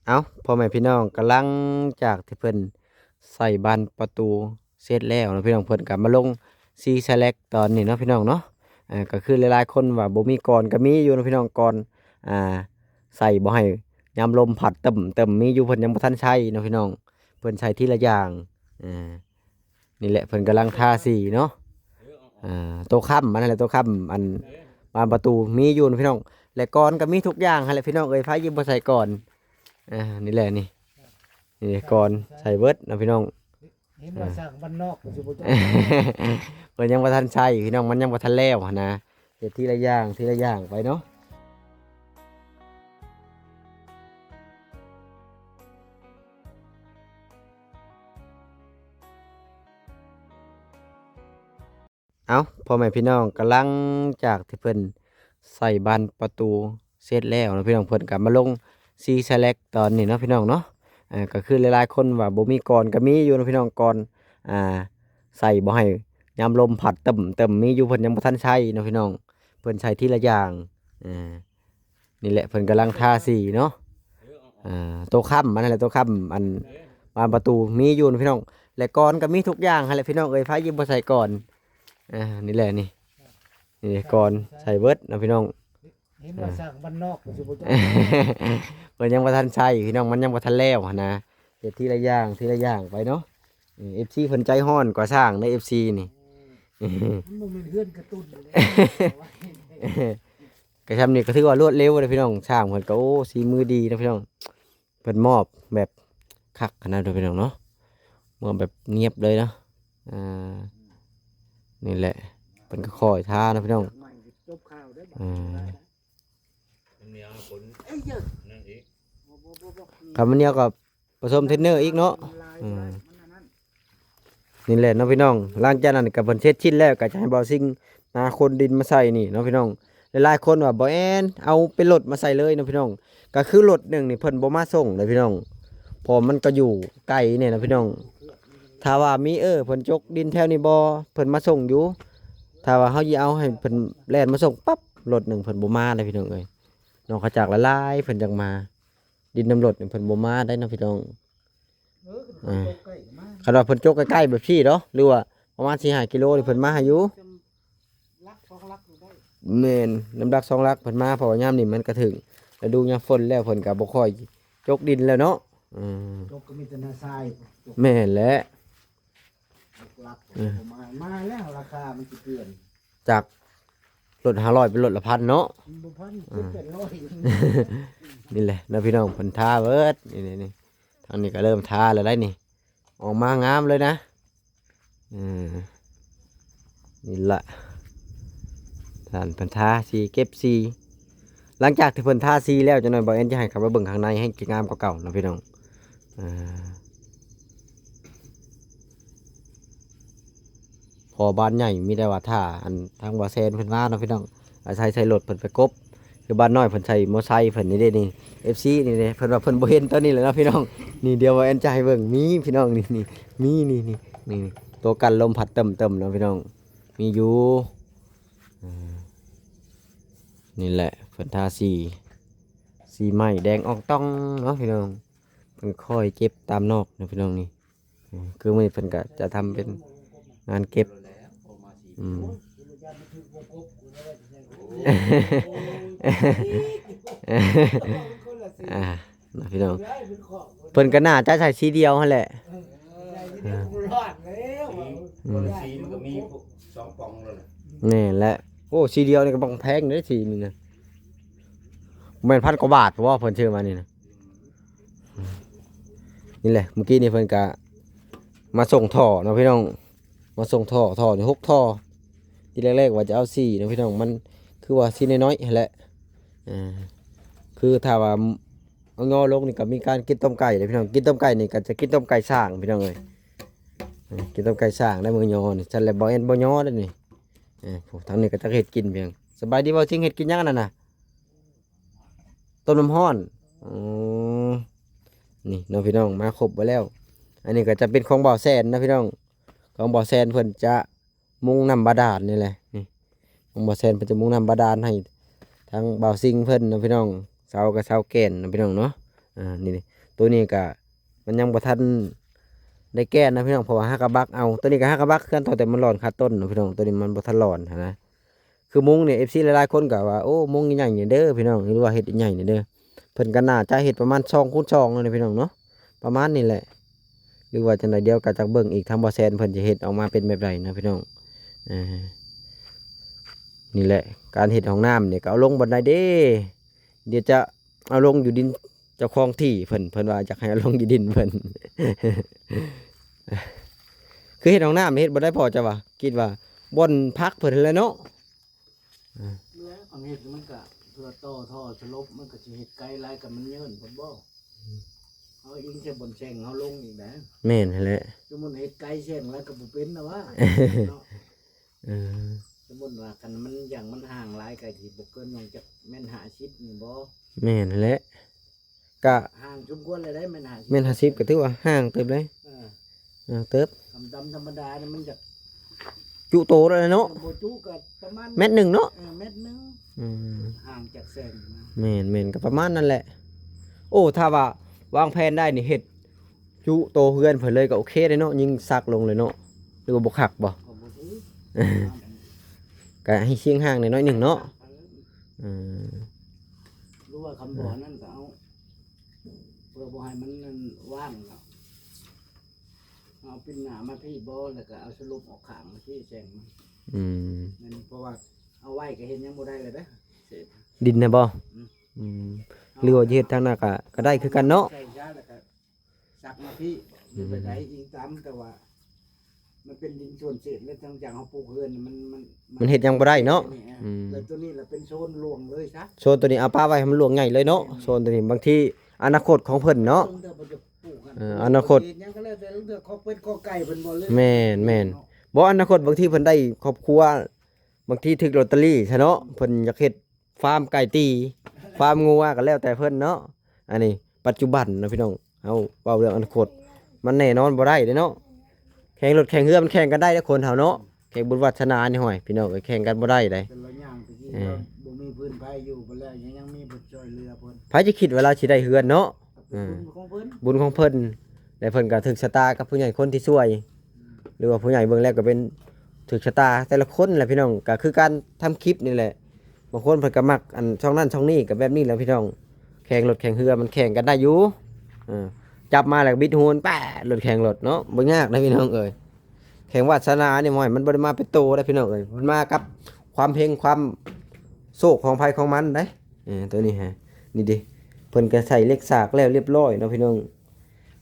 ເອົ້າ ພໍ່ແມ່ພີ່ນ້ອງ ກຳລັງຈາກທີ່ເພິ່ນໃສ່ບານປະຕູເສັດແລ້ວເນາະພີ່ນ້ອງ ເພິ່ນກໍມາລົງຊີສະແລັກຕອນນີ້ເນາະພີ່ນ້ອງເນາະ. ເອີ ກໍຄືຫຼາຍໆຄົນວ່າບໍ່ມີກອນ ກໍມີຢູ່ເນາະພີ່ນ້ອງ ກອນ ອ່າ ໃສ່ບໍ່ໃຫ້ຍາມລົມພັດເຕີມໆ ມີຢູ່ ເພິ່ນຍັງບໍ່ທັນໃສ່ເນາະພີ່ນ້ອງ ເພິ່ນໃສ່ທີລະຢ່າງ. ເອີ ນີ້ແຫຼະ ເພິ່ນກຳລັງທາສີເນາະ. ອ່າ ໂຕຄ້ຳ ອັນນັ້ນແຫຼະ ໂຕຄ້ຳ ອັນບານປະຕູມີຢູ່ນະພີ່ນ້ອງ ແລະ ກອນກໍມີທຸກຢ່າງຫັ້ນແຫຼະພີ່ນ້ອງເອີຍ ໃຜຊິບໍ່ໃສ່ກອນ. ອ່າ ນີ້ແຫຼະ ນີ້ ນີ້ກອນໃສ່ເບິດນະພີ່ນ້ອງ. ເຫັນວ່າ ອ່າ ສ້າງບ້ານນອກ ເພິ່ນຍັງບໍ່ທັນໃສ່ພີ່ນ້ອງ ມັນຍັງບໍ່ທັນແລ້ວຫັ້ນນະ ເຮັດທີລະຢ່າງ ທີລະຢ່າງໄປເນາະ. ເອົ້າ ພໍ່ແມ່ພີ່ນ້ອງ ກຳລັງຈາກທີ່ເພິ່ນໃສ່ບານປະຕູເສັດແລ້ວເນາະພີ່ນ້ອງ ເພິ່ນກໍມາລົງຊີສະແລັກຕອນນີ້ເນາະພີ່ນ້ອງເນາະ. ເອີ ກໍຄືຫຼາຍໆຄົນວ່າບໍ່ມີກອນ ກໍມີຢູ່ເນາະພີ່ນ້ອງ ກອນ ອ່າ ໃສ່ບໍ່ໃຫ້ຍາມລົມພັດເຕີມໆ ມີຢູ່ ເພິ່ນຍັງບໍ່ທັນໃສ່ເນາະພີ່ນ້ອງ ເພິ່ນໃສ່ທີລະຢ່າງ. ເອີ ນີ້ແຫຼະ ເພິ່ນກຳລັງທາສີເນາະ. ອ່າ ໂຕຄ້ຳ ອັນນັ້ນແຫຼະ ໂຕຄ້ຳ ອັນບານປະຕູມີຢູ່ນະພີ່ນ້ອງ ແລະ ກອນກໍມີທຸກຢ່າງຫັ້ນແຫຼະພີ່ນ້ອງເອີຍ ໃຜຊິບໍ່ໃສ່ກອນ. ອ່າ ນີ້ແຫຼະ ນີ້ ນີ້ກອນໃສ່ເບິດນະພີ່ນ້ອງ. ເຫັນວ່າ ອ່າ ສ້າງບ້ານນອກ ເພິ່ນຍັງບໍ່ທັນໃສ່ພີ່ນ້ອງ ມັນຍັງບໍ່ທັນແລ້ວຫັ້ນນະ ເຮັດທີລະຢ່າງ ທີລະຢ່າງໄປເນາະ. ເອີ ເອັຟຊີ ເພິ່ນໃຈຮ້ອນກວ່າຊ່າງເດ້ ເອັຟຊີ ນີ້. ມັນບໍ່ແມ່ນເຮືອນກະຕຸ້ນເດ້ ກະຊ່ຳນີ້ກໍຖືວ່າລວດເລັວເດ້ພີ່ນ້ອງ ຊ່າງເພິ່ນກໍ ໂອ້ ສີມືດີເນາະພີ່ນ້ອງ. ເພິ່ນມອບແບບຄັກຂະໜາດເດີພີ່ນ້ອງເນາະ ມອບແບບງຽບເລີຍເນາະ. ອ່າ ນີ້ແຫຼະ ເພິ່ນກໍຄ່ອຍທາເນາະພີ່ນ້ອງ. ອ່າ ຄັນມັນໜຽວກໍປະສົມເທນເນີອີກເນາະ. ອືມ ນີ້ແຫຼະເນາະພີ່ນ້ອງ ຫຼັງຈາກນັ້ນກໍເພິ່ນເສັດສິ້ນແລ້ວ ກໍຈະໃຫ້ບ່າວຊິງນາຂົນດິນມາໃສ່ນີ້ເນາະພີ່ນ້ອງ. ຫຼາຍໆຄົນວ່າບໍ່ແອນເອົາເປັນລົດມາໃສ່ເລີຍເນາະພີ່ນ້ອງ ກໍຄືລົດໜຶ່ງນີ້ເພິ່ນບໍ່ມາສົ່ງເດ້ພີ່ນ້ອງ ເພາະມັນກໍຢູ່ໄກແດ່ເນາະພີ່ນ້ອງ. ຖ້າວ່າມີ ເອີ ເພິ່ນຈົກດິນແຖວນີ້ບໍ່ ເພິ່ນມາສົ່ງຢູ່. ຖ້າວ່າເຮົາຊິເອົາໃຫ້ເພິ່ນແລ່ນມາສົ່ງປັບ ລົດໜຶ່ງເພິ່ນບໍ່ມາເດ້ພີ່ນ້ອງເອີຍ ນ້ອງເຂົ້າຈັກຫຼາຍໆ ເພິ່ນຈັ່ງມາ. ດິນນຳລົດນີ້ເພິ່ນບໍ່ມາໄດ້ເນາະພີ່ນ້ອງ. ເອີ ອ່າ ຄັນວ່າເພິ່ນຈົກໃກ້ໆແບບຊີ້ເນາະ ຫຼືວ່າປະມານສີ່ຫ້າກິໂລນີ້ເພິ່ນມາໃຫ້ຢູ່. ແມ່ນ ນ້ຳຫຼັກສອງຫຼັກເພິ່ນມາ ເພາະວ່າຍາມນີ້ມັນກະເຖິງລະດູຍາມຝົນແລ້ວ ເພິ່ນກະບໍ່ຄ່ອຍຈົກດິນແລ້ວເນາະ. ອືມ ຈົກກໍມີແຕ່ໜ້າຊາຍ. ແມ່ນແຫຼະ. ຫຼັກໆ ເອີ ມາ ມາແລ້ວ ລາຄາມັນຊິເກືອນ ຈາກລົດຫ້າຮ້ອຍເປັນລົດລະພັນເນາະ. ມັນບໍ່ພັນ ອ່າ ເຈັດແປດຮ້ອຍ. ນີ້ແຫຼະເນາະພີ່ນ້ອງ ເພິ່ນທາເບິດ ນີ້ໆໆ ທາງນີ້ກໍເລີ່ມທາແລ້ວໄດ໋ນີ້ ອອກມາງາມເລີຍນະ. ເອີ ນີ້ລະ ທ່ານເພິ່ນທາສີ ເກັບສີ. ຫຼັງຈາກທີ່ເພິ່ນທາສີແລ້ວ ຈັກໜ້ອຍບ່າວແອນຈະໃຫ້ເຂົ້າໄປເບິ່ງຂ້າງໃນ ແຮ່ງຈະງາມກວ່າເກົ່າເນາະພີ່ນ້ອງ. ອ່າ ເພາະບ້ານໃຫຍ່ມີແຕ່ວ່າຖ້າ ອັນ ທາງບ່າວແຊນເພິ່ນມາເນາະພີ່ນ້ອງ ອາໄສໃສ່ລົດເພິ່ນໄປກົບ. ຄືບ້ານນ້ອຍເພິ່ນໃສ່ມໍໄຊເພິ່ນນີ້ເດ້ນີ້ ເອັຟຊີ ນີ້ເດ້ ເພິ່ນວ່າເພິ່ນບໍ່ເຫັນຕົວນີ້ແຫຼະເນາະພີ່ນ້ອງ. ນີ້ ດຽວບ່າວແອນຈະໃຫ້ເບິ່ງ ມີພີ່ນ້ອງ ນີ້ ນີ້ ມີ ນີ້ ນີ້ ນີ້ ຕົວກັນລົມພັດເຕີມໆເນາະພີ່ນ້ອງ ມີຢູ່. ເອີ ນີ້ແຫຼະ ເພິ່ນທາສີ ສີໃໝ່ແດງອອງຕອງເນາະພີ່ນ້ອງ. ເພິ່ນຄ່ອຍເກັບຕາມນອກເນາະພີ່ນ້ອງນີ້. ເອີ ຄືມື້ນີ້ເພິ່ນກະຈະທຳເປັນງານເກັບ. ອືມ ອ່າ ເນາະພີ່ນ້ອງ ເພິ່ນກໍໜ້າຈະໃສ່ສີດຽວຫັ້ນແຫຼະ. ເອີ ອືມ ສີມັນກໍມີສອງປ່ອງແລ້ວແຫຼະ. ແມ່ນແຫຼະ. ໂອ້ ສີດຽວນີ້ກໍບັກແພງເດ້ ສີນີ້ນະ ແມ່ນພັນກວ່າບາດບໍ່ ເພິ່ນຊື້ມານີ້ນະ. ນີ້ແຫຼະ ມື້ກີ້ນີ້ເພິ່ນກະມາສົ່ງທໍ່ເນາະພີ່ນ້ອງ ມາສົ່ງທໍ່ ທໍ່ນີ້ຫົກທໍ່. ທີແລກໆວ່າຈະເອົາສີ່ເນາະພີ່ນ້ອງ ມັນຄືວ່າສີ່ນ້ອຍໆຫັ້ນແຫຼະ. ເອີ ຄືຖ້າວ່າເອົາຍໍລົງນີ້ກໍມີການກິນຕົ້ມໄກ່ເດ້ພີ່ນ້ອງ ກິນຕົ້ມໄກ່ນີ້ກໍຈະກິນຕົ້ມໄກ່ສ້າງພີ່ນ້ອງເອີຍ. ເອີ ກິນຕົ້ມໄກ່ສ້າງໄດ້ມື້ຍໍນີ້ ຊັ້ນແຫຼະ ບໍ່ແມ່ນບໍ່ຍໍໄດ້ນີ້. ເອີ ທາງນີ້ກໍຈັກເຮັດກິນພຽງ. ສະບາຍດີ ບ່າວຊິງ ເຮັດກິນຫຍັງອັນນັ້ນນະ? ຕົ້ມນ້ຳຮ້ອນ. ອໍ ນີ້ເນາະພີ່ນ້ອງ ມາຄົບເບິດແລ້ວ. ອັນນີ້ກໍຈະເປັນຂອງບ່າວແຊນເນາະພີ່ນ້ອງ ຂອງບ່າວແຊນເພິ່ນຈະມຸງນ້ຳບາດານນີ້ແຫຼະ. ນີ້ຂອງບ່າວແຊນເພິ່ນຈະມຸງນ້ຳບາດານໃຫ້ທາງບ່າວຊິງເພິ່ນເນາະພີ່ນ້ອງ ເຊົາກໍເຊົາແກ່ນເນາະພີ່ນ້ອງເນາະ. ອ່າ ນີ້ ໂຕນີ້ກະ ມັນຍັງບໍ່ທັນໄດ້ແກ່ນນະພີ່ນ້ອງ ເພາະວ່າຫາກະບັກເອົາ. ໂຕນີ້ກະຫາກະບັກຄືກັນ ເທົ່າແຕ່ມັນຫຼອນຄາຕົ້ນເນາະພີ່ນ້ອງ ໂຕນີ້ມັນບໍ່ທັນຫຼອນຫັ້ນນະ. ຄືມຸງນີ້ ເອັຟຊີ ຫຼາຍໆຄົນກະວ່າ ໂອ້ ມຸງໃຫຍ່ໆນີ້ເດີພີ່ນ້ອງ ຫຼືວ່າເຮັດໃຫຍ່ໆນີ້ເດີ. ເພິ່ນກະໜ້າຈະເຮັດປະມານສອງຄູນສອງນີ້ພີ່ນ້ອງເນາະ ປະມານນີ້ແຫຼະ ຫຼືວ່າຈັ່ງໃດ ດຽວກະຈັກເບິ່ງອີກ ທາງບໍ່ແຊນເພິ່ນຈະເຮັດອອກມາເປັນແບບໃດເນາະພີ່ນ້ອງ. ເອີ ນີ້ແຫຼະ ການເຮັດຫ້ອງນ້ຳນີ້ກະເອົາລົງບ່ອນໃດເດ ດຽວຈະເອົາລົງຢູ່ດິນເຈົ້າຂອງທີ່ເພິ່ນ ເພິ່ນວ່າຢາກໃຫ້ເອົາລົງຢູ່ດິນເພິ່ນ. ຄືເຮັດຫ້ອງນ້ຳເຮັດບໍ່ໄດ້ພໍ ເຈົ້າວ່າ ຄິດວ່າບ່ອນພັກເພິ່ນຫັ້ນແຫຼະເນາະ. ແລ້ວຄັນເຮັດມັນກະເພື່ອຕໍ່ທໍ່ສະຫຼົບ ມັນກະຊິເຮັດໄກຫຼາຍ ກະມັນເຍີ້ນພຸ້ນບໍ່. ເຮົາອີງໃສ່ບ່ອນແຊງເຮົາລົງອີກນະ. ແມ່ນຫັ້ນແຫຼະ ສົມມຸດເຮັດໄກແຊງຫຼາຍກະບໍ່ເປັນນະວ່າເນາະ. ເອີ ສົມມຸດວ່າຄັນມັນຢ່າງມັນຫ່າງຫຼາຍກະຊິບໍ່ເກີນ ນອກຈາກແມ່ນຫ້າສິບນີ້ບໍ່. ແມ່ນຫັ້ນແຫຼະ ກະຫ່າງສົມຄວນແລ້ວໄດ໋ ແມ່ນຫ້າສິບ ແມ່ນຫ້າສິບກະຖືວ່າຫ່າງເຕີບເລີຍ. ເອີ ຫ່າງເຕີບ ທຳດຳທຳມະດານີ້ມັນຈະຈຸໂຕແລ້ວເນາະ. ບໍ່ຈຸກະປະມານແມັດໜຶ່ງເນາະ. ເອີ ແມັດໜຶ່ງ. ອືມ ຫ່າງຈາກແສງນະ. ແມ່ນໆ ກະປະມານນັ້ນແຫຼະ. ໂອ້ ຖ້າວ່າວາງແຜນໄດ້ນີ້ ເຮັດຈຸໂຕເຮືອນເພິ່ນເລີຍກະໂອເຄເດ້ເນາະ ຍິງສັກລົງເລີຍເນາະ ຫຼືວ່າບໍ່ຄັກບໍ່? ກະໃຫ້ສຽງຫ່າງແດ່ໜ້ອຍໜຶ່ງເນາະ. ເອີ ຫຼືວ່າຄຳບໍ່ນັ້ນກະເອົາ ເພື່ອບໍ່ໃຫ້ມັນນັ້ນຫວ່າງເນາະ ເອົາປິ່ນໜ້າມາພີ້ບໍ່ ແລ້ວກະເອົາສະຫຼົບອອກຂ້າງມາພີ້ແຊງມັນ. ອືມ ແມ່ນ ເພາະວ່າເອົາໄວ້ກະເຮັດຫຍັງບໍ່ໄດ້ແລ້ວເດ້ ດິນນະບໍ່? ອືມ ອືມ ຫຼືວ່າຈະເຮັດທາງໜ້າກະ ກະໄດ້ຄືກັນເນາະ. ໃສ່ຊະແລ້ວກະສັກມາພີ້ ຫຼືແບບໃດອີງຕາມ ແຕ່ວ່າ ມັນເປັນດິນສ່ວນເສດ ແລ້ວທາງຈາກເຮົາປູກເຮືອນມັນ ມັນ ມັນເຮັດຫຍັງບໍ່ໄດ້ເນາະ. ອືມ ແລ້ວໂຕນີ້ລະເປັນໂຊນຫຼວງເລີຍຊະ ໂຊນໂຕນີ້ເອົາປະໄວ້ໃຫ້ມັນຫຼວງໃຫຍ່ເລີຍເນາະ. ໂຊນໂຕນີ້ບາງທີອະນາຄົດຂອງເພິ່ນເນາະ. ເອີ ອະນາຄົດ ເຮັດຫຍັງກະແລ້ວແຕ່ ລາງເທື່ອຄອກເປັດຄອກໄກ່ເພິ່ນບໍ່ເລີຍ. ແມ່ນໆ ເນາະ ບໍ່ ອະນາຄົດບາງທີເພິ່ນໄດ້ຄອບຄົວ ບາງທີຖືກລອດເຕີຣີຊະເນາະ ເພິ່ນຢາກເຮັດ ຟາມໄກ່ຕີ ຟາມງົວກະແລ້ວແຕ່ເພິ່ນເນາະ. ອັນນີ້ປັດຈຸບັນນະພີ່ນ້ອງ ເຮົາເວົ້າເລື່ອງອະນາຄົດ ມັນແນ່ນອນບໍ່ໄດ້ເດ້ເນາະ. ແຂ່ງລົດແຂ່ງເຮືອມັນແຂ່ງກັນໄດ້ເດ້ຄົນເຮົາເນາະ ແຂ່ງບຸນວາສະໜານີ້ ຫ້ວຍ ພີ່ນ້ອງເອີຍ ແຂ່ງກັນບໍ່ໄດ້ເດ້. ແຕ່ລະຢ່າງຕະກີ້ ເອີ ບໍ່ມີພື້ນໄຜຢູ່ ບັດແລ້ວຍັງມີຜູ້ຊ່ວຍເຫຼືອເພິ່ນ ໃຜຈະຄິດວ່າລາວຊິໄດ້ເຮືອນເນາະ. ເອີ ບຸນຂອງເພິ່ນ ບຸນຂອງເພິ່ນ ແລະເພິ່ນກະຖືກຊະຕາກັບຜູ້ໃຫຍ່ຄົນທີ່ຊ່ວຍ ອືມ ຫຼືວ່າຜູ້ໃຫຍ່ເບິ່ງແລ້ວກະເປັນຖືກຊະຕາແຕ່ລະຄົນແຫຼະພີ່ນ້ອງ. ກະຄືການທຳຄລິບນີ້ແຫຼະ ບາງຄົນເພິ່ນກະມັກອັນຊ່ອງນັ້ນຊ່ອງນີ້ ກະແບບນີ້ແຫຼະພີ່ນ້ອງ. ແຂ່ງລົດແຂ່ງເຮືອມັນແຂ່ງກັນໄດ້ຢູ່ ເອີ ຈັບມາແລ້ວກະບິດຫູນ ແປະ ລົດແຂ່ງລົດເນາະ ບໍ່ຍາກເດ້ພີ່ນ້ອງເອີຍ. ແຂ່ງວາດສະໜານີ້ ໂອ້ຍ ມັນບໍ່ໄດ້ມາເປັນໂຕເດ້ພີ່ນ້ອງເອີຍ ມັນມາກັບຄວາມເຮັງຄວາມໂຊກຂອງໃຜຂອງມັນເດ້. ເອີ ໂຕນີ້ຮະ ນີ້ເດ້ ເພິ່ນກະໃສ່ເຫຼັກສາກແລ້ວລຽບລ້ອຍເນາະພີ່ນ້ອງ.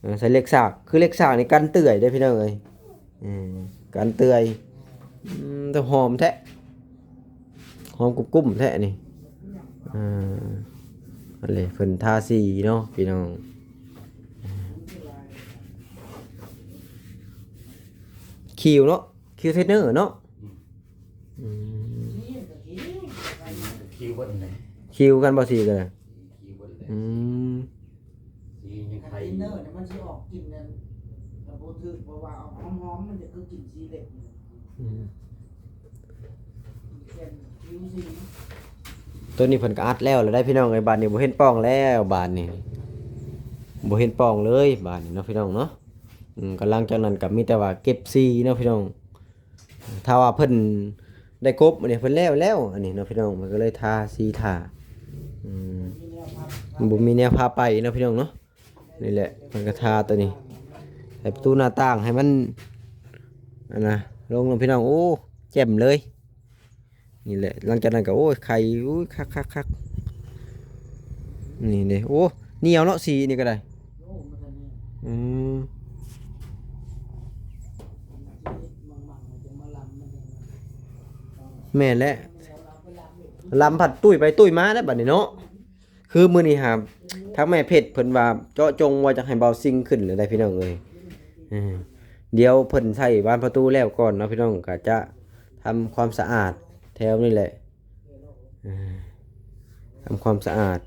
ເອີ ໃສ່ເຫຼັກສາກ ຄືເຫຼັກສາກນີ້ກັນເປືອຍເດ້ພີ່ນ້ອງເອີຍ ເອີ ກັນເປືອຍ. ອືມ ແຕ່ຫອມແທ້ ຫອມກຸ້ມໆແທ້ນີ້. ເອີ ອັນນີ້ເພິ່ນທາສີເນາະພີ່ນ້ອງ ຄິວເນາະ ຄິວເທຣນເນີເນາະ. ອືມ ອືມ ຄິວເບິດແຫຼະ ຄິວກັນບໍ່ສີກະ ຄິວເບິດແຫຼະ. ອືມ ສີຍັງໄຄຢູ່ ເນຍ ມັນຊິອອກກິ່ນນັ້ນ ແລ້ວບໍ່ຖືກ ເພາະວ່າອອກຫອມໆ ມັນຈະຄືກິ່ນສີເຫຼັກນີ້. ອືມ ໂຕນີ້ເພິ່ນກະອັດແລ້ວລະໄດ໋ພີ່ນ້ອງເອີຍ. ບາດນີ້ບໍ່ເຫັນປ່ອງແລ້ວ ບາດນີ້ບໍ່ເຫັນປ່ອງເລີຍບາດນີ້ເນາະພີ່ນ້ອງເນາະ. ອືມ ກະຫຼັງຈາກນັ້ນກະມີແຕ່ວ່າເກັບສີເນາະພີ່ນ້ອງ. ຖ້າວ່າເພິ່ນໄດ້ກົບອັນນີ້ ເພິ່ນແລ້ວແລ້ວອັນນີ້ເນາະພີ່ນ້ອງ ເພິ່ນກະເລີຍທາສີຖ້າ. ອືມ ມັນບໍ່ມີແນວພາໄປເນາະພີ່ນ້ອງເນາະ. ນີ້ແຫຼະ ເພິ່ນກະທາໂຕນີ້ ໃສ່ປະຕູໜ້າຕ່າງໃຫ້ມັນ ອັນນະ ລົງເນາະພີ່ນ້ອງ. ໂອ້ ແຈ່ມເລີຍ. ນີ້ແຫຼະ ຫຼັງຈາກນັ້ນກະ ໂອ້ຍ ໄຄ ໂອ້ຍ ຄັກໆໆ ນີ້ເດ້. ໂອ້ ໜຽວເນາະ ສີນີ້ກະໄດ້. ອືມ ແມ່ນແຫຼະ ລຳພັດຕຸ້ຍໄປຕຸ້ຍມາແລ້ວບາດນີ້ເນາະ. ຄືມື້ນີ້ຫາ ທາງແມ່ເພັດເພິ່ນວ່າເຈາະຈົງວ່າຈະໃຫ້ເບົາຊິງຂຶ້ນແລ້ວໄດ໋ພີ່ນ້ອງເອີຍ. ເອີ ດຽວເພິ່ນໃສ່ບານປະຕູແລ້ວກ່ອນເນາະພີ່ນ້ອງ ກະຈະທຳຄວາມສະອາດແຖວນີ້ແຫຼະ. ເອີ ທຳຄວາມສະອາດ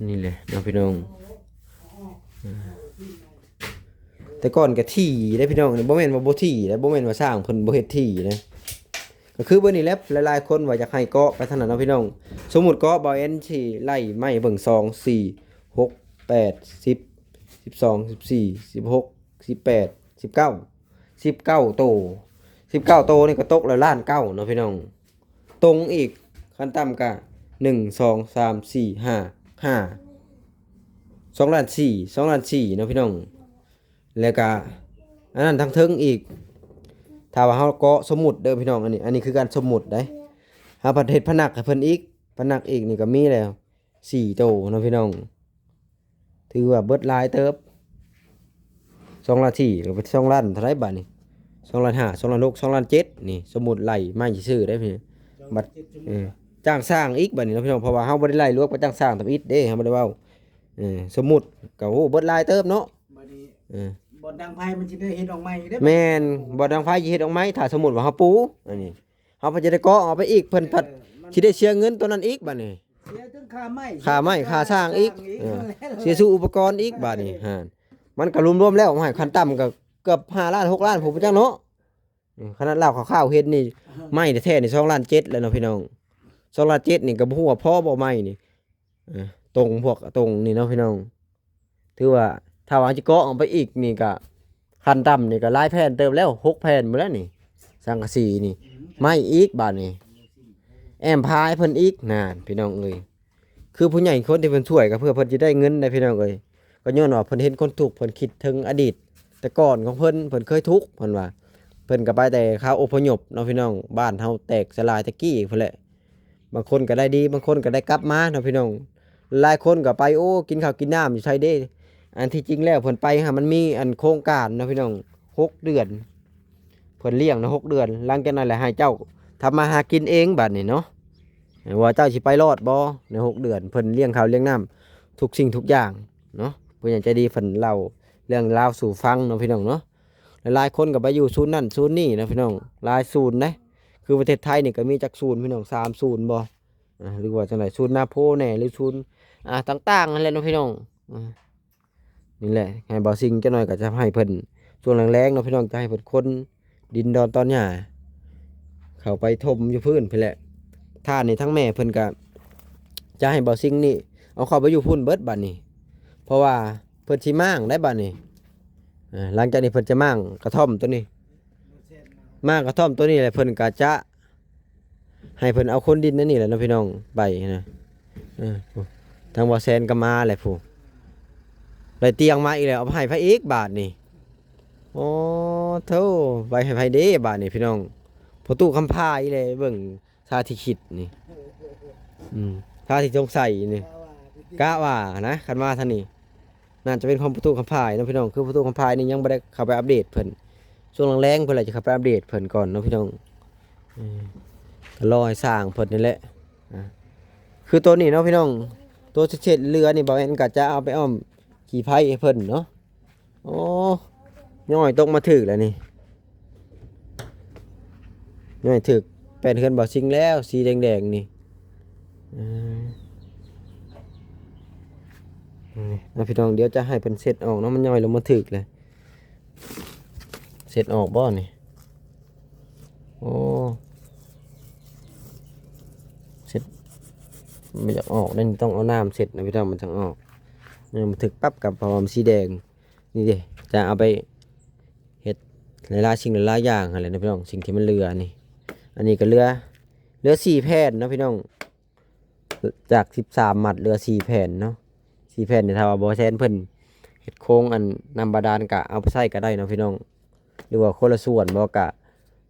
ນີ້ແຫຼະເນາະພີ່ນ້ອງ. ເອີ ແຕ່ກ່ອນກະຖີ່ເດ້ພີ່ນ້ອງ ບໍ່ແມ່ນວ່າບໍ່ຖີ່ເດ້ ບໍ່ແມ່ນວ່າຊ່າງເພິ່ນບໍ່ເຮັດຖີ່ເດ້. ກ ຄືເບິ່ງນີ້ແຫຼະ ຫຼາຍໆຄົນວ່າຢາກໃຫ້ເກາະໄປທາງນັ້ນເນາະພີ່ນ້ອງ. ສົມມຸດເກາະ ບ່າວແອນຊິໄລ່ໄມ້ເບິ່ງ ສອງ ສີ່ ຫົກ ແປດ ສິບ ສິບສອງ ສິບສີ່ ສິບຫົກ ສິບແປດ ສິບເກົ້າ ສິບເກົ້າໂຕ. ສິບເກົ້າໂຕນີ້ກໍຕົກແລ້ວລ້ານເກົ້າເນາະພີ່ນ້ອງ. ຕົງອີກ ຂັ້ນຕ່ຳກະ ໜຶ່ງ ສອງ ສາມ ສີ່ ຫ້າ ຫ້າ ສອງລ້ານສີ່ ສອງລ້ານສີ່ເນາະພີ່ນ້ອງ. ແລ້ວກະອັນນັ້ນທາງເທິງອີກ ຖ້າວ່າເຮົາເກາະ ສົມມຸດເດີພີ່ນ້ອງ ອັນນີ້ ອັນນີ້ຄືການສົມມຸດເດ້. ເຮົາພັດເຮັດພະນັກໃຫ້ເພິ່ນອີກ ພະນັກອີກນີ້ກໍມີແລ້ວສີ່ໂຕເນາະພີ່ນ້ອງ. ຖືວ່າເບິດຫຼາຍເຕີບ ສອງລ້ານສີ່ ກໍເປັນສອງລ້ານເທົ່າໃດບາດນີ້ ສອງລ້ານຫ້າ ສອງລ້ານຫົກ ສອງລ້ານເຈັດ ນີ້ສົມມຸດໄລ່ມາຊື່ໆເດ້ພີ່. ບັດ ເອີ ຈ້າງສ້າງອີກບາດນີ້ເນາະພີ່ນ້ອງ ເພາະວ່າເຮົາບໍ່ໄດ້ໄລ່ລວມກັບຈ້າງສ້າງທຳອິດເດ້ ເຮົາບໍ່ໄດ້ເວົ້າ. ເອີ ສົມມຸດກໍ ໂອ້ ເບິດຫຼາຍເຕີບເນາະ. ບາດນີ້ ເອີ ບ່ອນດັງໄຟມັນຊິໄດ້ເຮັດອອກໃໝ່ເດ້. ແມ່ນ ບ່ອນດັງໄຟຊິເຮັດອອກໃໝ່ ຖ້າສົມມຸດວ່າເຮົາປູ ອັນນີ້ ເຮົາກໍຈະໄດ້ເກາະເອົາໄປອີກ ເພິ່ນພັດ ເອີ ມັນ ຊິໄດ້ເສຍເງິນຕົວນັ້ນອີກບາດນີ້ ເສຍເຖິງຄ່າໄມ້ ຄ່າໄມ້ ເສຍ ຄ່າສ້າງອີກ ຄ່າສ້າງອີກ ເອີ ເສຍສູ່ອຸປະກອນອີກບາດນີ້. ຫັ້ນ ມັນກໍລວມໆແລ້ວ ໂອ້ຍ ຂັ້ນຕ່ຳກໍເກືອບຫ້າລ້ານ ຫົກລ້ານພຸ້ນຈັກເນາະ. ເອີ ຂະໜາດລາວຄ່າວໆເຫັນນີ້ ໄມ້ແທ້ໆນີ້ ສອງລ້ານເຈັດແລ້ວເນາະພີ່ນ້ອງ. ສອງລ້ານເຈັດນີ້ກໍບໍ່ຮູ້ວ່າພໍບໍ່ໄມ້ນີ້. ເອີ ຕົງ ພວກຕົງນີ້ເນາະພີ່ນ້ອງ ຖືວ່າຖ້າວ່າຊິເກາະອອກໄປອີກນີ້ກະ ຂັ້ນຕ່ຳນີ້ກະຫຼາຍແຜ່ນເຕີບແລ້ວ ຫົກແຜ່ນພຸ້ນແຫຼະນີ້ ສັງກະສີນີ້ ໄມ້ອີກບາດນີ້ ແອ້ມພາໃຫ້ເພິ່ນອີກ. ນັ້ນ ພີ່ນ້ອງເອີຍ ຄືຜູ້ໃຫຍ່ຄົນທີ່ເພິ່ນຊ່ວຍກໍເພື່ອເພິ່ນຊິໄດ້ເງິນໄດ໋ ພີ່ນ້ອງເອີຍ. ກໍຍ້ອນວ່າເພິ່ນເຫັນຄົນທຸກ ເພິ່ນຄິດເຖິງອະດີດແຕ່ກ່ອນຂອງເພິ່ນ ເພິ່ນເຄີຍທຸກ ເພິ່ນວ່າ ເພິ່ນກໍໄປແຕ່ຄາວອົບພະຍົບເນາະພີ່ນ້ອງ ບ້ານເຮົາແຕກສະຫຼາຍແຕ່ກີ້ພຸ້ນແຫຼະ. ບາງຄົນກໍໄດ້ດີ ບາງຄົນກໍໄດ້ກັບມາເນາະພີ່ນ້ອງ. ຫຼາຍຄົນກໍໄປ ໂອ້ ກິນເຂົ້າກິນນ້ຳຢູ່ໃສເດ້. ອັນທີ່ຈິງແລ້ວເພິ່ນໄປຫາ ມັນມີອັນໂຄງການເນາະພີ່ນ້ອງ ຫົກເດືອນ ເພິ່ນລ້ຽງນະ ຫົກເດືອນ ຫຼັງຈາກນັ້ນແຫຼະໃຫ້ເຈົ້າທຳມາຫາກິນເອງບາດນີ້ເນາະ ວ່າເຈົ້າຊິໄປລອດບໍ່ໃນຫົກເດືອນ. ເພິ່ນລ້ຽງເຂົ້າລ້ຽງນ້ຳທຸກສິ່ງທຸກຢ່າງເນາະ. ຜູ້ໃຫຍ່ໃຈດີເພິ່ນເລົ່າເລື່ອງລາວສູ່ຟັງເນາະພີ່ນ້ອງເນາະ. ຫຼາຍໆຄົນກໍໄປຢູ່ສູນນັ້ນສູນນີ້ນະພີ່ນ້ອງ ຫຼາຍສູນເດ້. ຄືປະເທດໄທນີ້ກໍມີຈັກສູນພີ່ນ້ອງ ສາມສູນບໍ່ ອາ ຫຼືວ່າຈັ່ງໃດ ສູນນາໂພແດ່ ຫຼືສູນ ອາ ຕ່າງໆຫັ້ນແຫຼະເນາະພີ່ນ້ອງ. ອາ ນີ້ແຫຼະ ໃຫ້ບ່າວຊິງຈັກໜ່ອຍກໍຈະໃຫ້ເພິ່ນ ຊ່ວງແລງໆເນາະພີ່ນ້ອງ ຈະໃຫ້ເພິ່ນຂົນດິນດອນຕອນຫຍ້າເຂົ້າໄປຖົມຢູ່ພື້ນພຸ້ນແຫຼະ. ຖ່ານນີ້ທາງແມ່ເພິ່ນກໍຈະໃຫ້ບ່າວຊິງນີ້ເອົາເຂົ້າໄປຢູ່ພຸ້ນເບິດບາດນີ້ ເພາະວ່າເພິ່ນຊິມ້າງໄດ້ບາດນີ້. ອາ ຫຼັງຈາກນີ້ເພິ່ນຈະມ້າງກະທ່ອມໂຕນີ້ ມ້າງກະທ່ອມໂຕນີ້ແຫຼະ ເພິ່ນກໍຈະ ໃຫ້ເພິ່ນເອົາຂົນດິນອັນນີ້ແຫຼະເນາະພີ່ນ້ອງ ໄປນະ. ເອີ ທາງບ່າວແຊນກໍມາແຫຼະຜູ້ ໄດ້ຕຽງມາອີກແລ້ວ ເອົາໄປໃຫ້ໃຜອີກບາດນີ້. ໂອ້ໂທ້ ໄປໃຫ້ໃຜເດ້ບາດນີ້ພີ່ນ້ອງ ພໍ່ຕູ້ຄຳພາອີກແລ້ວ ເບິ່ງທ່າທີ່ຄິດນີ້ ອືມ ທ່າທີ່ສົງໄສນີ້ ກະວ່ານະ ຄັນມາທາງນີ້ ໜ້າຈະເປັນຂອງພໍ່ຕູ້ຄຳພາເນາະພີ່ນ້ອງ. ຄືພໍ່ຕູ້ຄຳພານີ້ຍັງບໍ່ໄດ້ເຂົ້າໄປອັບເດດເພິ່ນ ຊ່ວງແລງໆເພິ່ນລະຈະເຂົ້າໄປອັບເດດເພິ່ນກ່ອນເນາະພີ່ນ້ອງ. ເອີ ກໍລໍໃຫ້ສ້າງເພິ່ນນີ້ແຫຼະ. ອາ ຄືໂຕນີ້ເນາະພີ່ນ້ອງ ໂຕເສດເຫຼືອນີ້ ບ່າວແອນກໍຈະເອົາໄປອ້ອມຂີ້ໄພໃຫ້ເພິ່ນເນາະ. ໂອ້ ຍ້ອຍຕົກມາຖືກແລ້ວນີ້ ຍ້ອຍຖືກແປ້ນເຮືອນບ່າວຊິງແລ້ວ ສີແດງໆນີ້. ເອີ ນີ້ເນາະພີ່ນ້ອງ ດຽວຈະໃຫ້ເພິ່ນເຊັດອອກເນາະ ມັນຍ້ອຍລົງມາຖືກແລ້ວ. ເຊັດອອກບໍ່ນີ້? ໂອ້ ເຊັດ ບໍ່ຢາກອອກເດ້ ຕ້ອງເອົານ້ຳເຊັດນະພີ່ນ້ອງ ມັນຈັ່ງອອກ. ນີ້ມັນຖືກປັບກັບ ເພາະວ່າມັນສີແດງ. ນີ້ເດ້ ຈະເອົາໄປເຮັດຫຼາຍໆສິ່ງຫຼາຍໆຢ່າງຫັ້ນແຫຼະນະພີ່ນ້ອງ ສິ່ງທີ່ມັນເຫຼືອນີ້. ອັນນີ້ກໍເຫຼືອ ເຫຼືອສີ່ແຜ່ນເນາະພີ່ນ້ອງ ຈາກສິບສາມມັດເຫຼືອສີ່ແຜ່ນເນາະ. ສີ່ແຜ່ນນີ້ ຖ້າວ່າບໍ່ແຊນເພິ່ນເຮັດໂຄງອັນນ້ຳບາດານກະເອົາໄປໃຊ້ກະໄດ້ເນາະພີ່ນ້ອງ ຫຼືວ່າຄົນລະສ່ວນບໍ່ກະ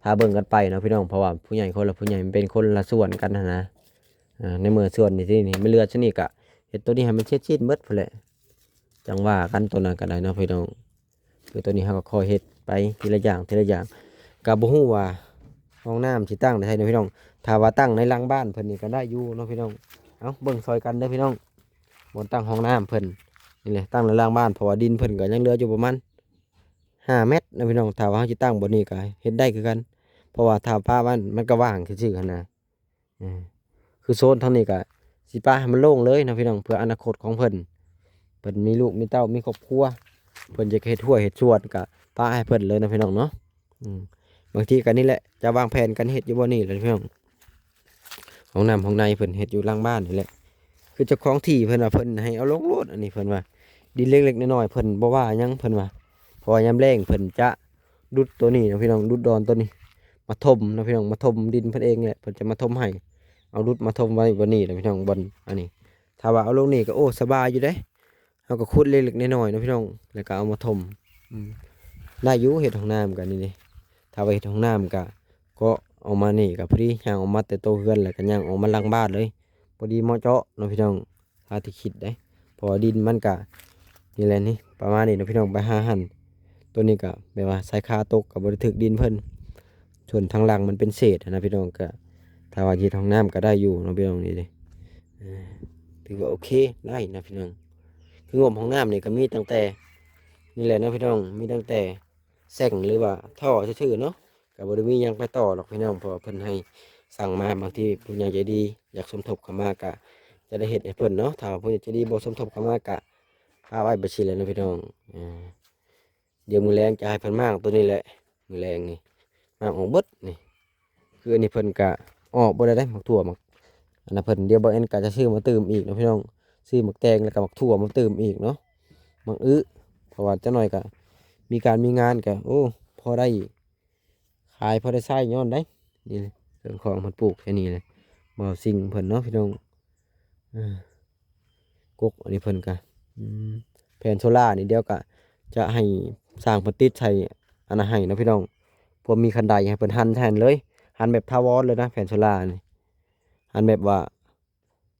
ຖ້າເບິ່ງກັນໄປເນາະພີ່ນ້ອງ ເພາະວ່າຜູ້ໃຫຍ່ຄົນລະຜູ້ໃຫຍ່ ມັນເປັນຄົນລະສ່ວນກັນຫັ້ນນະ. ອາ ໃນເມື່ອສ່ວນນີ້ ທີ່ນີ້ມັນເຫຼືອສ່ວນນີ້ກະເຮັດໂຕນີ້ໃຫ້ມັນເສັດສິ້ນເບິດພຸ້ນແຫຼະ ຈັ່ງວ່າກັນໂຕນັ້ນກະໄດ້ເນາະພີ່ນ້ອງ. ຄືໂຕນີ້ເຮົາກໍຄ່ອຍເຮັດໄປທີລະຢ່າງ ທີລະຢ່າງ ກໍບໍ່ຮູ້ວ່າຫ້ອງນ້ຳຊິຕັ້ງໃນໃສເນາະພີ່ນ້ອງ. ຖ້າວ່າຕັ້ງໃນຫຼັງບ້ານເພິ່ນນີ້ກໍໄດ້ຢູ່ເນາະພີ່ນ້ອງ. ເອົ້າ ເບິ່ງຊ່ອຍກັນເດີພີ່ນ້ອງ ບ່ອນຕັ້ງຫ້ອງນ້ຳເພິ່ນນີ້ແຫຼະ ຕັ້ງໃນຫຼັງບ້ານ ເພາະວ່າດິນເພິ່ນກໍຍັງເຫຼືອຢູ່ປະມານຫ້າແມັດເນາະພີ່ນ້ອງ. ຖ້າວ່າເຮົາຊິຕັ້ງບ່ອນນີ້ກໍເຮັດໄດ້ຄືກັນ ເພາະວ່າຖ້າປະມັນ ມັນກໍວ່າງຊື່ໆຫັ້ນນະ. ເອີ ຄືໂຊນທາງນີ້ກະຊິປະໃຫ້ມັນໂລ່ງເລີຍເນາະພີ່ນ້ອງ ເພື່ອອະນາຄົດຂອງເພິ່ນ ເພິ່ນມີລູກມີເຕົ້າ ມີຄອບຄົວ ເພິ່ນຢາກເຮັດຮົ້ວເຮັດສວນກະປະໃຫ້ເພິ່ນເລີຍເນາະພີ່ນ້ອງເນາະ. ອືມ ບາງທີກໍນີ້ແຫຼະ ຈະວາງແຜນກັນເຮັດຢູ່ບ່ອນນີ້ແຫຼະພີ່ນ້ອງ. ຫ້ອງນ້ຳຫ້ອງໃນເພິ່ນເຮັດຢູ່ຫຼັງບ້ານນີ້ແຫຼະ ຄືເຈົ້າຂອງທີ່ເພິ່ນວ່າເພິ່ນໃຫ້ເອົາລົງໂລດ. ອັນນີ້ເພິ່ນວ່າດິນເລັກໆນ້ອຍໆ ເພິ່ນບໍ່ວ່າຫຍັງ ເພິ່ນວ່າ ເພາະວ່າຍາມແລ້ງເພິ່ນຈະດຸດໂຕນີ້ເນາະພີ່ນ້ອງ ດຸດດອນໂຕນີ້ມາຖົມເນາະພີ່ນ້ອງ ມາຖົມດິນເພິ່ນເອງແຫຼະ ເພິ່ນຈະມາຖົມໃຫ້ ເອົາດຸດມາຖົມໄວ້ບ່ອນນີ້ເນາະພີ່ນ້ອງ ບ່ອນອັນນີ້. ຖ້າວ່າເອົາລົງນີ້ກໍ ໂອ້ ສະບາຍຢູ່ເດ້ ເຮົາກໍຂຸດເລັກໆນ້ອຍໆເນາະພີ່ນ້ອງ ແລ້ວກໍເອົາມາຖົມ ອືມ ໄດ້ຢູ່ ເຮັດຫ້ອງນ້ຳກັນນີ້ເດ້. ຖ້າວ່າເຮັດຫ້ອງນ້ຳກໍ ກໍເອົາມານີ້ກໍພໍດີ ຍ່າງອອກມາແຕ່ໂຕເຮືອນ ແລ້ວກໍຍ່າງອອກມາຫຼັງບ້ານເລີຍ ພໍດີເໝາະເຈາະເນາະພີ່ນ້ອງ ຖ້າທີ່ຄິດເດ້. ເພາະວ່າດິນມັນກໍນີ້ແຫຼະນີ້ ປະມານນີ້ເນາະພີ່ນ້ອງ ໄປຫາຫັ້ນ. ໂຕນີ້ກໍແບບວ່າຊາຍຄາຕົກ ກໍບໍ່ໄດ້ຖືກດິນເພິ່ນ ສ່ວນທາງຫຼັງມັນເປັນເສດນະພີ່ນ້ອງ. ກໍຖ້າວ່າເຮັດຫ້ອງນ້ຳກໍໄດ້ຢູ່ເນາະພີ່ນ້ອງ ນີ້ເດ້. ເອີ ຖືວ່າໂອເຄໄດ້ນະພີ່ນ້ອງ. ຄືງົບຫ້ອງນ້ຳນີ້ກໍມີຕັ້ງແຕ່ນີ້ແຫຼະເນາະພີ່ນ້ອງ ມີຕັ້ງແຕ່ແຊັງ ຫຼືວ່າທໍ່ຊື່ໆເນາະ ກໍບໍ່ໄດ້ມີຫຍັງໄປຕໍ່ດອກພີ່ນ້ອງ ເພາະວ່າເພິ່ນໃຫ້ສັ່ງມາ. ບາງທີຜູ້ໃຫຍ່ໃຈດີຢາກສົມທົບເຂົ້າມາກໍຈະໄດ້ເຮັດໃຫ້ເພິ່ນເນາະ ຖ້າວ່າຜູ້ໃຫຍ່ໃຈດີບໍ່ສົມທົບເຂົ້າມາກໍປະໄວ້ແບບຊີ້ແຫຼະເນາະພີ່ນ້ອງ. ເອີ ດຽວມື້ແລງຈະໃຫ້ເພິ່ນມ້າງໂຕນີ້ແຫຼະ ມື້ແລງນີ້ມ້າງອອກເບິດນີ້. ຄືອັນນີ້ເພິ່ນກະອອກເບິດແລ້ວເດ້ ໝາກຖົ່ວ ໝາກອັນນັ້ນເພິ່ນ ດຽວບ່າວແອນກະຈະຊື້ມາຕື່ມອີກເນາະພີ່ນ້ອງ ຊື້ໝາກແຕງ ແລ້ວກະໝາກຖົ່ວມາຕື່ມອີກເນາະ ໝາກອຶ ເພາະວ່າຈັກໜ້ອຍກະມີການມີງານກະ ໂອ້ ພໍໄດ້ຂາຍ ພໍໄດ້ໃຊ້ຍ້ອນໄດ໋. ນີ້ເຄື່ອງຂອງເພິ່ນປູກແຖວນີ້ແຫຼະ ບ່າວຊິງເພິ່ນເນາະພີ່ນ້ອງ. ເອີ ກົກອັນນີ້ເພິ່ນກະ ອືມ ແຜ່ນໂຊລານີ້ ດຽວກະຈະໃຫ້ຊ່າງເພິ່ນຕິດໃສ່ອັນນັ້ນໃຫ້ເນາະພີ່ນ້ອງ ເພື່ອມີຄັນໄດໃຫ້ເພິ່ນຫັນແທນເລີຍ ຫັນແບບຖາວອນເລີຍນະ ແຜ່ນໂຊລານີ້ ຫັນແບບວ່າ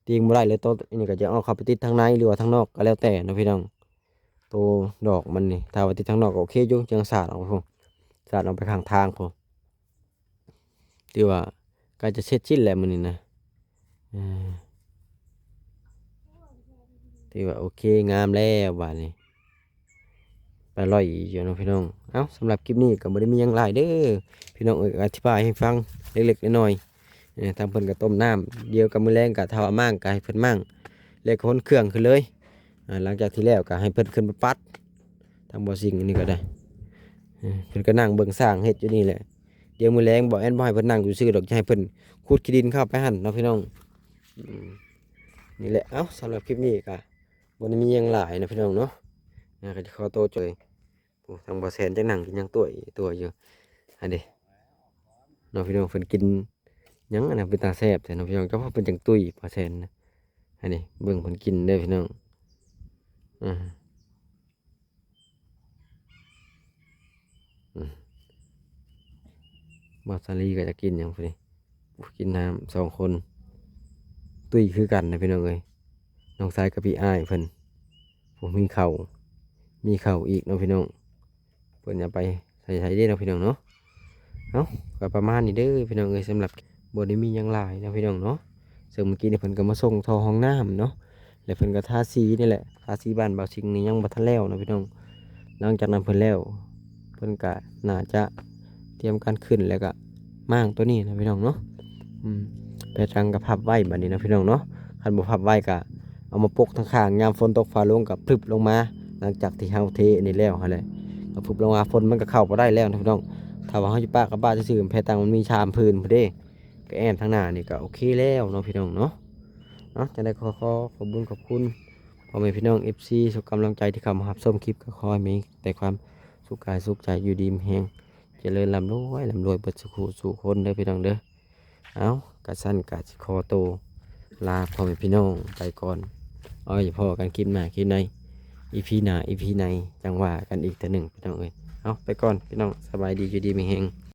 ຕີງບໍ່ໄດ້ເລີຍ. ໂຕນີ້ກະຈະເອົາເຂົ້າໄປຕິດທາງໃນ ຫຼືວ່າທາງນອກກະແລ້ວແຕ່ເນາະພີ່ນ້ອງ. ໂຕດອກມັນນີ້ ຖ້າວ່າຕິດທາງນອກກະໂອເຄຢູ່ ຈັ່ງສາດອອກພຸ້ນ ສາດອອກໄປຂ້າງທາງພຸ້ນ. ຖືວ່າໃກ້ຈະເສັດສິ້ນແລ້ວມື້ນີ້ນະ ເອີ ຖືວ່າໂອເຄງາມແລ້ວບາດນີ້ ໄປລອຍຢູ່ເນາະພີ່ນ້ອງ. ເອົ້າ ສຳລັບຄລິບນີ້ກໍບໍ່ໄດ້ມີຫຍັງຫຼາຍເດີພີ່ນ້ອງເອີຍ ອະທິບາຍໃຫ້ຟັງເລັກໆນ້ອຍໆ. ເອີ ທາງເພິ່ນກໍຕົ້ມນ້ຳ ດຽວກັບມື້ແລງກໍຖ້າວ່າມ້າງກໍໃຫ້ເພິ່ນມ້າງ ແລ້ວກໍຂົນເຄື່ອງຂຶ້ນເລີຍ. ອາ ຫຼັງຈາກທີ່ແລ້ວກໍໃຫ້ເພິ່ນຂຶ້ນໄປປັດ ທາງບ່າວຊິງອັນນີ້ກໍໄດ້ ເອີ ເພິ່ນກໍນັ່ງເບິ່ງຊ່າງເຮັດຢູ່ນີ້ແຫຼະ. ດຽວມື້ແລງບ່າວແອນບໍ່ໃຫ້ເພິ່ນນັ່ງຢູ່ຊື່ດອກ ຈະໃຫ້ເພິ່ນຂຸດຂີ້ດິນເຂົ້າໄປຫັ້ນເນາະພີ່ນ້ອງ. ອືມ ນີ້ແຫຼະ ເອົ້າ ສຳລັບຄລິບນີ້ກໍບໍ່ໄດ້ມີຫຍັງຫຼາຍເນາະພີ່ນ້ອງເນາະ. ອາ ກໍຈະຂໍໂຕຈອຍ ໂອ້ ທາງບ່າວແສນຈັກນັ່ງກິນຫຍັງຕົວະຕົວະຢູ່ ອັນເດ ເນາະພີ່ນ້ອງ. ເພິ່ນກິນຫຍັງອັນນັ້ນເປັນຕາແຊບແທ້ເນາະພີ່ນ້ອງ ຈັກວ່າເພິ່ນຈັ່ງຕຸ້ຍບ່າວແສນນະ. ອັນນີ້ເບິ່ງເພິ່ນກິນເດີພີ່ນ້ອງ ອາ ອືມ ບ່າວສາລີກໍຈະກິນຫຍັງພຸ້ນນີ້ ກິນນ້ຳສອງຄົນ ຕຸ້ຍຄືກັນນະພີ່ນ້ອງເອີຍ. ນ້ອງຊາຍກັບພີ່ອ້າຍເພິ່ນ ໂອ້ ມີເຂົ້າ ມີເຂົ້າອີກເນາະພີ່ນ້ອງ. ເພິ່ນເອົາໄປໃສ່ໃສເດ້ເນາະພີ່ນ້ອງເນາະ. ເອົ້າ ກໍປະມານນີ້ເດີພີ່ນ້ອງເອີຍ ສຳລັບ ບໍ່ໄດ້ມີຫຍັງຫຼາຍເນາະພີ່ນ້ອງເນາະ. ເຊິ່ງມື້ກີ້ນີ້ເພິ່ນກໍມາສົ່ງທໍ່ຫ້ອງນ້ຳເນາະ ແລະ ເພິ່ນກໍທາສີນີ້ແຫຼະ ທາສີບ້ານບ່າວຊິງນີ້ຍັງບໍ່ທັນແລ້ວເນາະພີ່ນ້ອງ. ຫຼັງຈາກນັ້ນເພິ່ນແລ້ວ ເພິ່ນກໍໜ້າຈະຕຽມການຂຶ້ນ ແລ້ວກໍມ້າງໂຕນີ້ເນາະພີ່ນ້ອງເນາະ. ອືມ ແຜ່ຕັງກໍພັບໄວ້ບາດນີ້ເນາະພີ່ນ້ອງເນາະ. ຄັນບໍ່ພັບໄວ້ກໍເອົາມາປົກທາງຂ້າງ ຍາມຝົນຕົກຟ້າລົງກໍພຶບລົງມາ. ຫຼັງຈາກທີ່ເຮົາເທອັນນີ້ແລ້ວຫັ້ນແຫຼະ ກໍພຶບລົງມາ ຝົນມັນກໍເຂົ້າບໍ່ໄດ້ແລ້ວເນາະພີ່ນ້ອງ. ຖ້າວ່າເຮົາຊິປະກັບບ້ານຊື່ໆ ແຜ່ຕັງມັນມີສາມຜືນພຸ້ນເດ້ ກໍແອ້ມທາງໜ້ານີ້ກໍໂອເຄແລ້ວເນາະພີ່ນ້ອງເນາະ. ເນາະ ຈັ່ງໃດກໍຂໍຂອບບຸນຂອບຄຸນພໍ່ແມ່ພີ່ນ້ອງເອັຟຊີ ທຸກກຳລັງໃຈທີ່ເຂົ້າມາຮັບຊົມຄລິບ. ກໍຂໍໃຫ້ມີແຕ່ຄວາມສຸກກາຍສຸກໃຈ ຢູ່ດີມີແຮງ ຈະເລີນລ່ຳລວຍ ລ່ຳລວຍເບິດສູ່ຄູ່ສູ່ຄົນເດີພີ່ນ້ອງເດີ. ເອົ້າ ກະຊັ້ນກະຊິຂໍໂຕລາພໍ່ແມ່ພີ່ນ້ອງໄປກ່ອນ ເອົາໄວ້ພໍ້ກັນຄລິບໜ້າຄລິບໃນ ອີພີໜ້າ ອີພີໃນ ຈັ່ງວ່າກັນອີກເທື່ອໜຶ່ງພີ່ນ້ອງເອີຍ. ເອົາ ໄປກ່ອນພີ່ນ້ອງ ສະບາຍດີ ຢູ່ດີມີແຮງ.